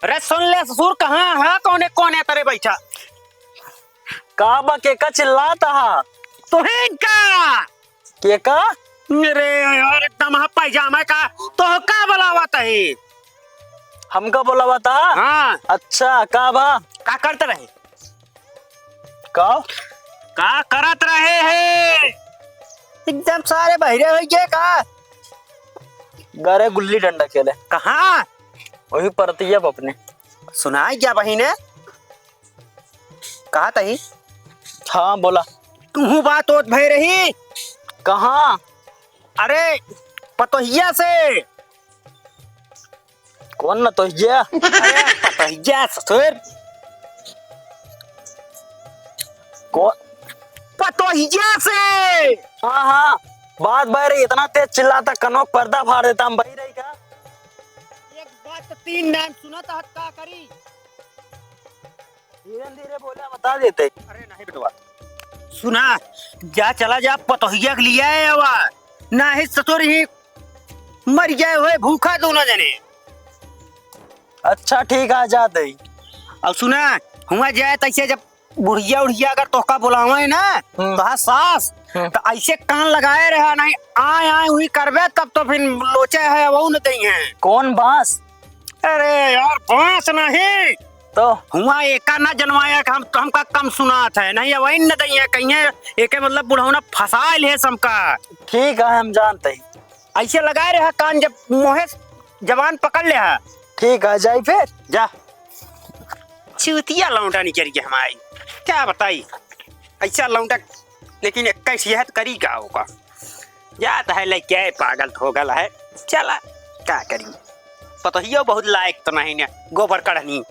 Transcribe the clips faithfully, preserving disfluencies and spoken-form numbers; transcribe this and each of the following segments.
अरे सुन ले ससुर, कहाँ हा, कौने कोने तरे बैठा? का बा, केका चिल्लात हा? तोहिन का? केका? अरे यार, एकदम हा पैजामा का, तोहका बोलावत ही। हमका बोलावत हा? हाँ। अच्छा, का बा? का करत रहे? का? का करत रहे है? एकदम सारे बहिरे होइ गए का? गरे गुल्ली डंडा खेले। कहाँ? वही परतिया पे अपने। सुनाई क्या बहिने? कहा तही? हाँ, बोला। तुहू बात होत भय रही? कहाँ? अरे, पतोहिया से। कौन नतोहिया? अरे, पतोहिया ससुर। कौन? पतोहिया से। हाँ, हाँ, बात भय रही, इतना तेज चिल्लाता, कनों क पर्दा फाड़ देता, हम बही रही का? एक बात तो तीन नाम सुनत हत, का करी? धीरे धीरे बोला, बता देते। अरे नहीं बेटवा, सुना, जा चला जा, पतोहिया के लिया है आवा, नाही ससुर ही मर गए हुए भूखा दोनों जने। अच्छा ठीक है, आ जाते ही। अब सुना, हुआ जाए तैसे जब बुढ़िया उढ़िया अगर तोहका बुलावे ना, हम्म। तो हाँ सास, हम्म। तो ऐसे कान लगाए रहा, नहीं आए आए हुई करबे तब तो फिर लोचे है वो न दई है। कौन बांस? अरे यार, बांस नहीं। तो? हुआ एका ना जनवाया कि हम, हमका कम सुनात है, नहीं, वही न दइया कहिए, एके मतलब बुढ़ौना फंसाइल है समका। ठीक है, हम जानते हैं। ऐसे लगाए रहा कान, जब मोहे जबान पकड़ ले हा। ठीक है, जाई फिर। जा। चूतिया लौंडा निकल गया हमारी, क्या बताई, ऐसा लौंडा, लेकिन इक्कीस यह करी का होगा। जात है लइके पागल हो गल है। चला, का करी? पतोहियो बहुत लायक तो नहीं ने, गोबर कढ़नी।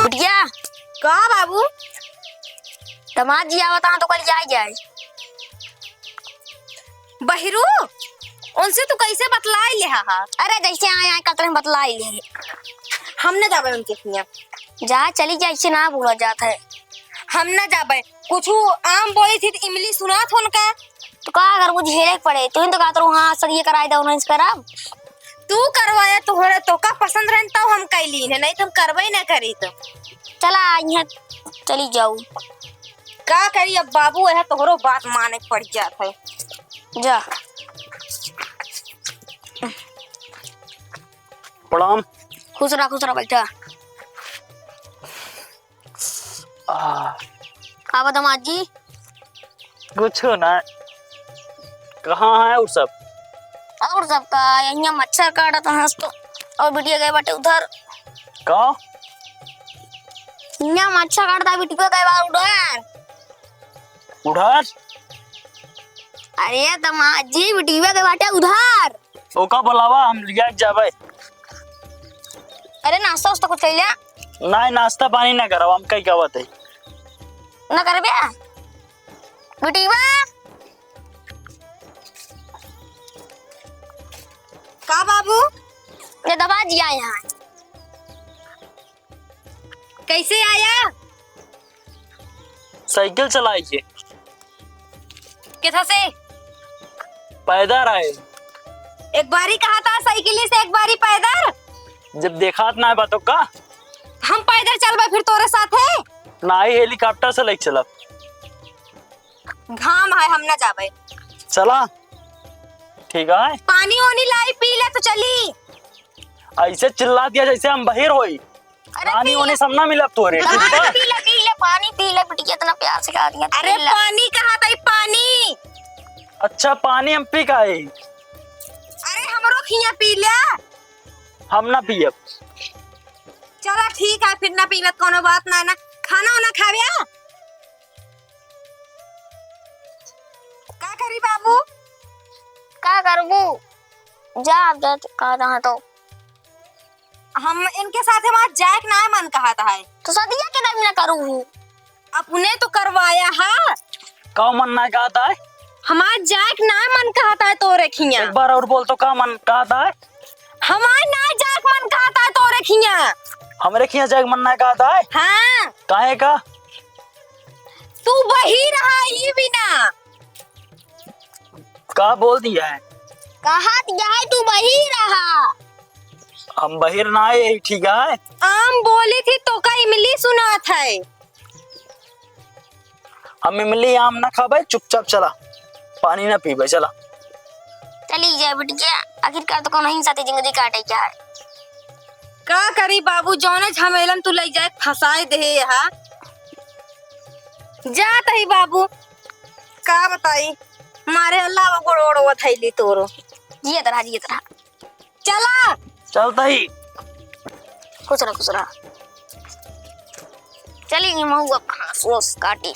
बिटिया। का बाबू? दामाद जी आवत हैं तो कल जाए जाए। बहिरू, उनसे तू कैसे बतलाई ले हा? अरे जैसे आए आए कतरे में बतलाई ले। हम न जाबे उनके हियां। जा चली जा, ऐसे ना बोला जात है। हम न जाबे। कुछ आम बोली थी तो इमली सुनात हो उनका। तो का अगर मुझे हेरे के पड़े, तू ही तो कहत रहू, हाँ, सदिये कराई दो, नहीं कराब। तू करवाया, तोहरे तोका पसंद रहन तब हम कैली है, नहीं तो हम करबे न करी तो। चला, यहाँ चली जाऊ। का करी अब बाबू, यह तोहरो बात माने के पड़ जात है। जा। प्रणाम। खुश रहा, खुश रहा, बैठा। आ। का बा दामाद जी? कुछ ना। कहाँ है और सब? और सब का, यहाँ मच्छर काटत हंस तो, और बिटिया गए बाटे उधर। का? यहाँ मच्छर काटता, बिटिया गए बाटे उधर। उधर? अरे दामाद जी, बिटिया गए बाटे उधर। ओका बुलावा, हम लिया के जाबे। अरे नाश्ता उस्ता कुछ कइले? नाहीं, नाश्ता पानी ना करब, हम कई कहत है। ना करबे? बिटिया। का बाबू? ये दामाद जी आए हैं। कैसे आया? साइकिल चलाई के। किथा से? पैदल आए। एक बारी कहा था साइकिल से, एक बारी पैदल। जब देखात ना बा तो का? हम पैदल चलबे फिर तोरे साथे। नाहीं, हेलीकॉप्टर से लेके चलब। घाम है, हम ना जाबे। चला, ठीक है। पानी ओनी लाई, पी ले तो चली। ऐसे चिल्ला दिया जैसे हम बहिर होई। अरे पानी पी ओनी ले। सब ना मिलब तोरे, ठीक बा? पी ले, पी ले, पानी पी ले, बिटिया इतना प्यार से कहा दिया, अरे पी ले। पानी कहा था, पानी। अच्छा, पानी हम पी का आई? अरे हमरो खिया पी ले। हम ना पियब। चला ठीक है, फिर ना पीबे, कोनो बात ना है ना। खाना वाना खाबे? का करी बाबू? का करबू? जा, अब जा, कहा रहा तो। हम इनके साथे वहाँ जाए के ना मन कहत है। तो सदिया के दाबी ना करू हूँ। अपने तो करवाया है। का मन ना कहत है? हमार जाए के ना मन कहत है तोरे खियाँ। एक बार और बोल तो, का मन कहत है? हमार ना जाए के मन कहत है तोरे खियाँ। हमरे खियाँ जाए के मन ना कहत है? हाँ। काहे का? तू बहिर हा ई बिना। का बोल दिया है? कहत यह तू बहिर हा। हम बहिर ना आए, यही ठीक है। आम बोली थी तो का इमली सुनात है? हम इमली आम ना खाबे, चुपचाप चला, पानी ना पीबे, चला। चली जाए बिटिया, आखिरकार तो कौन ही साथे जिंदगी काटे क्या है? का करी बाबू, जौने झमेलन तू लई जाए फंसाए दे यहाँ। जात ही बाबू, का बताई, मारे अल्लाह वो गोड़ ओड़ थैली तोरो। जियत रहा, जियत रहा। चला। चलता ही। खुश रहा, खुश रहा। चली नहीं महू अब घास ओस काटी।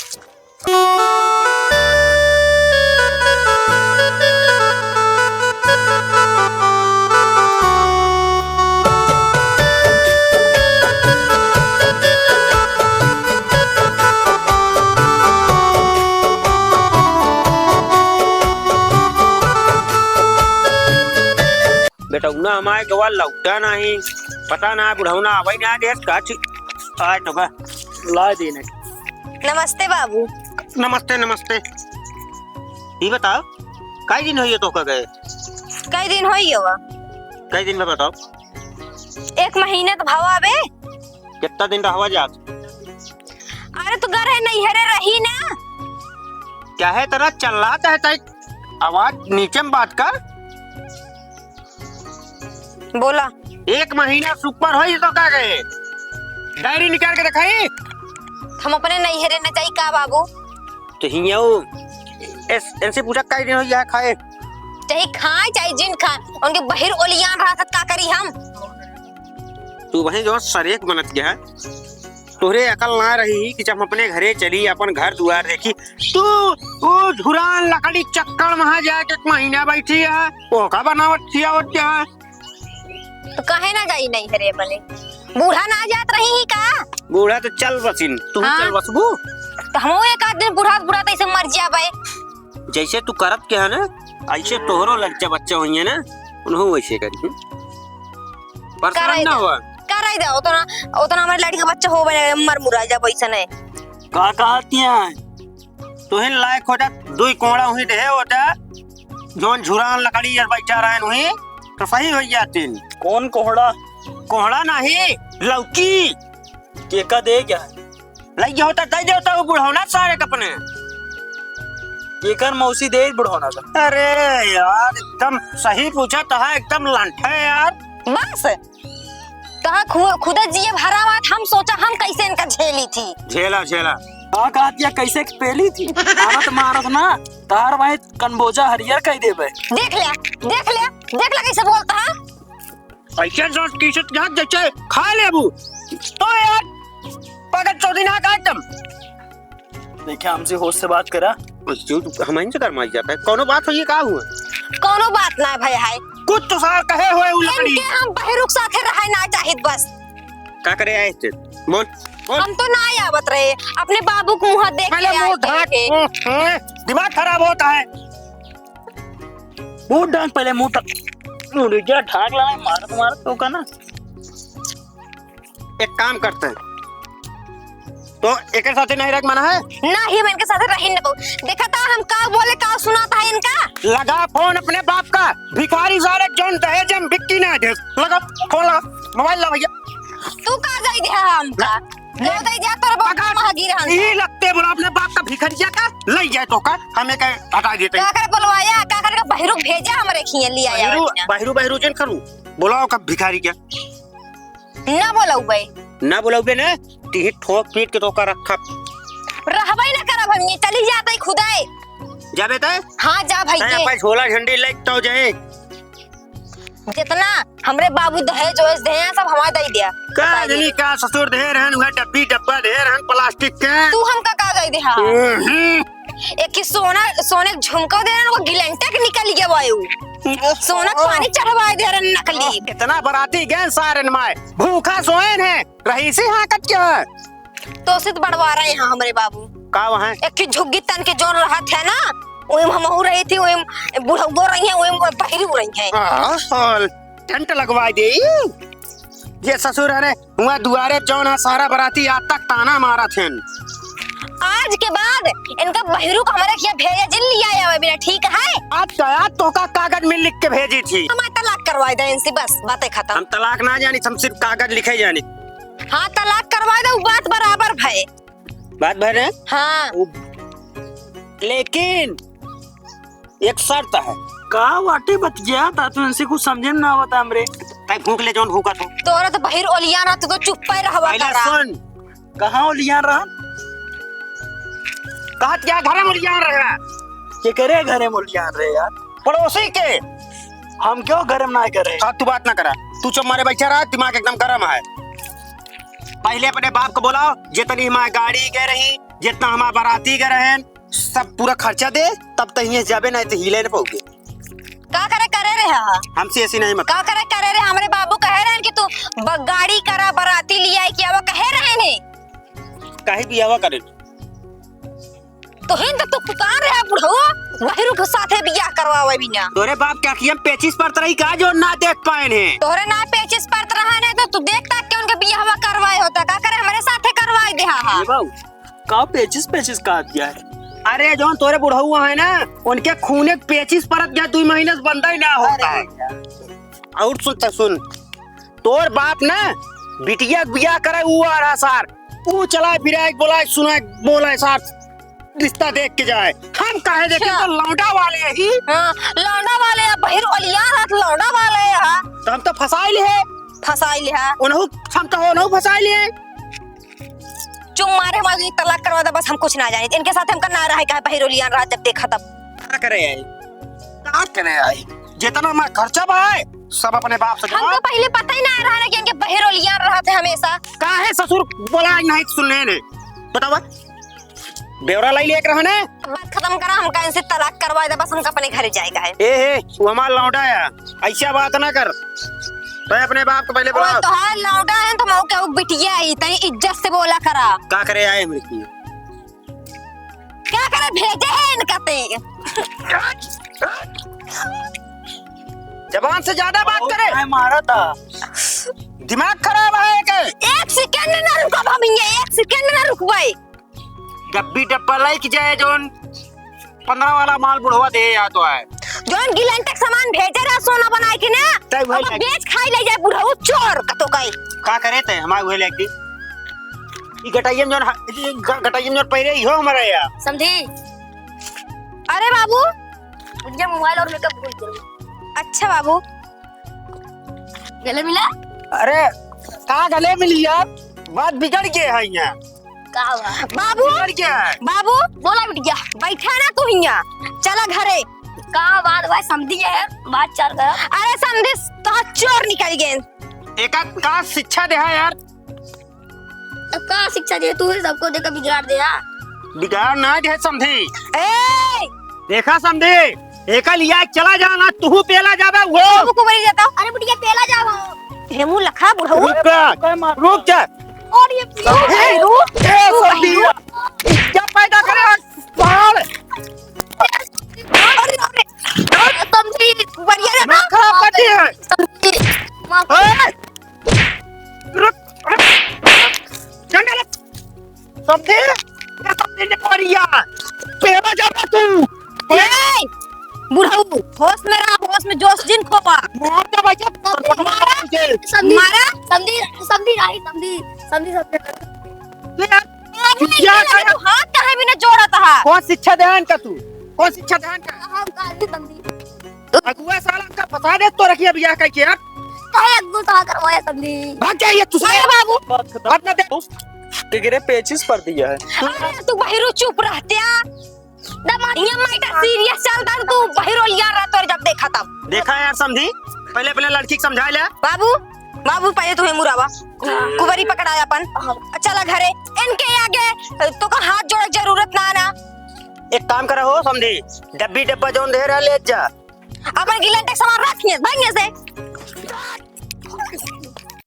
बेटौना हमारे गवा लौटा नाही, पता ना बुढ़ौना आवे ना देत का ची-, आए तो का ला देने। नमस्ते बाबू। नमस्ते, नमस्ते। ई बताओ, कई दिन होइए तोका गए? कई दिन होइए बा? कई दिन में बताओ? एक महीना तो भवा बे। कितना दिन रहवा जात? अरे तू घर है नैहरे रही ना। क्या है तेरा चल्ला, चाहे ताई आवाज नीचे में बात कर। बोला। एक महीना से ऊपर होई तो का गए? डायरी निकाल के दिखाई। हम अपने नैहरे न जाई का बाबू? तो हियाँ वो एस-, इनसे पूछा कई दिन होई यहाँ खाए? चाहे खाए, चाहे जिन खाए, उनके बहिर ओलियान रहा था, का करी हम? तू वहीं जो सरेक बनत गया है, तोहरे अकल ना रही कि जब हम अपने घरे चली, अपन घर दुआर देखी, तू वो झुरान लकड़ी चक्कर में जाके एक महीना बैठी है, ओका बनावत खियावत क्या है? तो काहे ना जाई नैहरे अपने? बूढ़ा ना जात रही ही का? बूढ़ा तो चल बसिन, तू हाँ। चल बसबू? तो हमहू एक आध दिन बूढ़ा, बूढ़ा तो ऐसे मर जाबे। जैसे तू करत के है ना, ऐसे तोहरो लड़का बच्चा होइए ना, उन्हों वैसे करी। परेशान कराई ना दे। हुआ। कराई दे, उतना, उतना हमारे लड़का बच्चा हो बने, मर मुरा जा पैसा नहीं। का कहती हैं? तुहिन लायक होता, दुई कोड़ा हुई देहे होता, जौन झुरान लकड़ी यार बैठा रहन हुई, तो सही हो जातीन। कौन कोहड़ा? कोहड़ा नहीं, लौकी। केका दे क्या? लई गया होता, दे देता वो बुढ़ौना सारे के अपने। केकर मौसी दे बुढ़ौना का? अरे यार, एकदम सही पूछा तो है, एकदम लंठा है यार। बस, तहा खु-, खुदा जिए भरा बात, हम सोचा हम कैसे इनका झेली थी। झेला, झेला। का कहत या कैसे पेली थी? मारत, मारत ना, तार भाई कनबोजा हरियर कह देबे। देख ले, देख ले, देख ले कैसे बोलता है। ऐसे सोच की सोच जहाँ जैसे खा लेबू। तो यार, पागल चौधरी ना का एकदम। देखिए, हमसे होश से बात करा। जो तू हमइन से गरमाई जाता है, कौनो बात हो, ये का हुआ? कौनो बात ना भय है। कुछ तो सार कहे हुए उ लकड़ी। इनके हम बहिरुक साथे रहे ना चाहित बस। का करे आए थे? बोल, बोल। हम तो ना आवत रहे, अपने बाबू को मुँह देख पहले के मुँह आए ढाक, थे। हम्म, हम्म, दिमाग खराब होता है। मुँह ढाक, पहले मुँह ढाक। मुँह जा ढाक ला, मारत, मारत तो का ना। एक काम करते हैं, तो एकर साथे नहीं रह के मना है? ना ही हम इनके साथे रही न पाऊ। देखा था हम का बोले, का सुना था इनका। लगा फोन अपने बाप का, भिखारी सारे जौन दहेज में बिक्की ना दे। लगा फोन, लगा, मोबाइल ला भैया। तू का जाई दे हमका? ना। का जाई दे तोर बाप पकड़। का महगी रहन ई था। लगते बोला अपने बाप का भिखरिया का, ले जाए तो का, हमें का हटा देते। का करे बोलवाया, का करे का बहिरुक भेजा हमरे खिया लिया या बहिरू, बिना। बहिरू, बहिरू जिन करू, बोलाओ का भिखारी क्या? ना बोलउबे। ना बोलउबे ना, तिही ठोक पीट के तोका रखब। रहबे ना करब हम, ये चली जाते खुदे। जाबे तय? हाँ, जा भाई तय के। अपन झोला झंडी लेके तो जाए। जितना हमरे बाबू दहेज ओहेज दे हैं, सब हमारे दे दिया। का बताइए। जनी का ससुर दे रहन, उहे डब्बी डब्बा दे रहन प्लास्टिक के। तू हमका का दे दे, हाँ? हम्म। एक ही सोना, सोने के झुमका दे रहन, वो गिलंटे के निकल गया वायु। सोना के पानी चढ़वाए दे रहन नकली। इतना बराती गए सारन माय, भूखा सोएन है, रहीसी हाँकत क्या है? तो से तो बड़वा रहे हैं हमरे बाबू। का वहाँ? एक ही झुग्गी तन के जोन रहत है ना, ओहिम हमहू रही थी, ओहिम बुढ़ऊ रही हैं, ओहिम बहिरू रही हैं। हाँ, और टेंट लगवाइ देई। ये ससुर, अरे, हुआ दुआरे जौन है, सारा बराती आज तक ताना मारत हैं। आज के बाद इनका बहिरू को हमरे किया भेजे जिन लिया आवे बिना, ठीक है? आज तो, आज तोहका कागज में लिख के भेजी थी। हमार तलाक करवाइ दे इनसे, बस बातें खतम। हम तलाक ना जानी, हम सिर्फ कागज लिखे जानी। हाँ, तलाक करवाइ दे, बात बराबर भए। बात भर है? हाँ। उ-, लेकिन एक शर्त है। का बाटे बतिया? ता तू इनसे कुछ समझे में ना आवता हमरे। ताई फूंक ले जौन फूंकत हो। तोरा तो बहिर ओलिया ना, तू तो चुप्पे रहवा पहले करा। सुन, कहाँ ओलिया रहा? कहा क्या घरे में ओलिया रहा? केकरे घरे में ओलिया रहे यार? पड़ोसी के। हम क्यों घरे में ना करे? हाँ, तू बात ना करा, तू चुप मारे बैठा रहा, दिमाग एकदम गरम है। पहले अपने बाप को बुलाओ, जितनी हमारी गाड़ी गए रही, जितना हमारा बाराती गए रहे, सब पूरा खर्चा दे, तब तो हियाँ जाबे, नहीं तो हिले न पाओगे। का करे करे रहे हा? हमसे ऐसी नहीं मत। का करे करे रहे? हमरे बाबू कहे रहे कि तू ब-, गाड़ी करा, बाराती लिया, कि अब कहे रहे ने। काहे बियाह करे? तो हिंद तो पुकार रहे बुढ़ऊ, बहिरू के साथे बियाह करवावे बिना। तोरे बाप के अखिया में पेचिस परत रही का जो ना देख पाए ने? तोरे ना पेचिस परत रहा ने तो तू देखता कि उनके बियाहवा करवाए होता, का करे हमरे साथे करवाए दे हा? ये बाबू, का पेचिस पेचिस का दिया है? अरे जौन तोरे बुढ़ऊ है ना, उनके खूने के पेचिस परत गया, दुई महीने से बंदा ही ना होता है। अरे यार। और सुन त सुन, तोर बाप ना बिटिया के बियाह करे उ आ रहा सार, उ चलाए फिराए बोलाए सुनाए बोलाए सार रिश्ता देख के जाए। हम काहे देखे अच्छा। तो लौंडा वाले ही। हाँ, लौंडा वाले या बहिर ओलिया हाथ लौंडा वाले हा। तो हम तो फंसाई ले है। फंसाई ले हा। उनहु हम तो उनहु फंसाई ले है। चुप मारे हमारे लिए तलाक करवा दे, बस हम कुछ ना जाने। इनके साथ हमका ना रहे, काहे बहिरोलियान रहा जब देखा तब। का करे आई? का करे आई? जितना मैं खर्चा बा है, सब अपने बाप से हमको जमा। पहले पता ही ना रहा ना कि इनके बहिरोलियान रहा थे हमेशा। काहे ससुर बोला नहीं सुनने ने? बतावा। ब्यौरा लाई लेके रहा ने? बात खत्म करा, हमका इनसे तलाक करवा दे, बस हमका अपने घरे जाएगा है। ए हे, वो हमार लौंडा है, ऐसा बात ना कर। तो अपने बाप को पहले वो बुलाओ। तोहार लौंडा है तो मऊ के उ बिटिया ही, तनी इज्जत से बोला करा। का करे आए हमरे की? क्या करे भेजे है इनका ते? जबान से ज्यादा बात करे। काय मारा था? दिमाग खराब है के? एक सेकंड ना रुकब हम ये, एक सेकंड ना रुकबे। डब्बी डब्बा लाइक जाए जौन पन्द्रह वाला माल बुढ़वा दे या तो है। जौन गिलंटक सामान भेजे रहा सोना बनाए के ना, तय वही अब लाइक। बेच खाई ले जाए बुढ़ऊ चोर कतो कई। का करे ते हमारे वही लाइक दी। ई गटाइयम जौन ह-, ई ग-, गटाइयम जौन पहिरे इहो हमारा या। समधी। अरे बाबू। उनके मोबाइल और मेकअप भूल गए। अच्छा बाबू। गले मिला? अरे, का गले मिली यार? बात बिगड़ के है यहाँ। का बा? बाबू, बिगड़ के है। बाबू, बोला बिटिया, बैठा ना तू हियाँ, चला घरे। का बात भाई समधी है, बात चाल कर। अरे समधी, तो चोर निकल गए। एका का शिक्षा दे है यार? अब का शिक्षा दे, तू ही सबको देकर बिगाड़ दे यार। बिगाड़ ना दे समधी। ए! देखा समधी, एका लिया चला जाना, तू पेला जाबे वो। तू कुबरी जाता। अरे बुढ़िया पेला जाओ। हे मुँह लखा बुढ़ऊ। रुक जा, रुक जा। और ये समधी, ए, रुक। ए, समधी, क्या पैदा करे है? बाल। अरे, अरे। समधी, बढ़िया रे। दिमाग खराब कर दिए है। समधी। ए! रुक, रुक। जंगल। समधी? ये समधी ने मारिया। पेला जाबा तू। ए! बुढ़ऊ, होश में रहा, होश में जोश जिन खोवा। मार दे भैया, मारा? मारा? समधी, मारा? समधी, समधी नहीं, समधी, समधी, समधी। ये यार, बाबू, क्या इनके लगे कर- तू हाथ काहे भी ना जोड़त हा? कौन शिक्षा देहन का तू? कौन शिक्षा देहन का? हम काहे समधी? अगुआ साला हमका फंसा दे तो रखिए बियाह कइके यार। काहे अगुआ साला करवाया समधी? भाग जाइए तू। अरे बाबू। बात खत्म। अपना दे- दोस्त, तेरे पेचिस पर दिया है। अरे तू बहिरू चुप रहत्या। दमाद ये मैटर सीरियस चलता है, तू बहिरोलिया रहा तोर जब देखा तब। देखा यार समधी, पहले अपने लड़की को समझा ले। बाबू, बाबू पहले तुम्हें मुरावा। कुबरी पकड़ाया अपन। चला घरे। इनके आगे तो का हाथ जोड़े जरूरत ना ना। एक काम करा हो समधी, डब्बी डब्बा जौन दे रहा ले जा। अपन गिलन तक सामान रख हियाँ, भाग हियाँ से।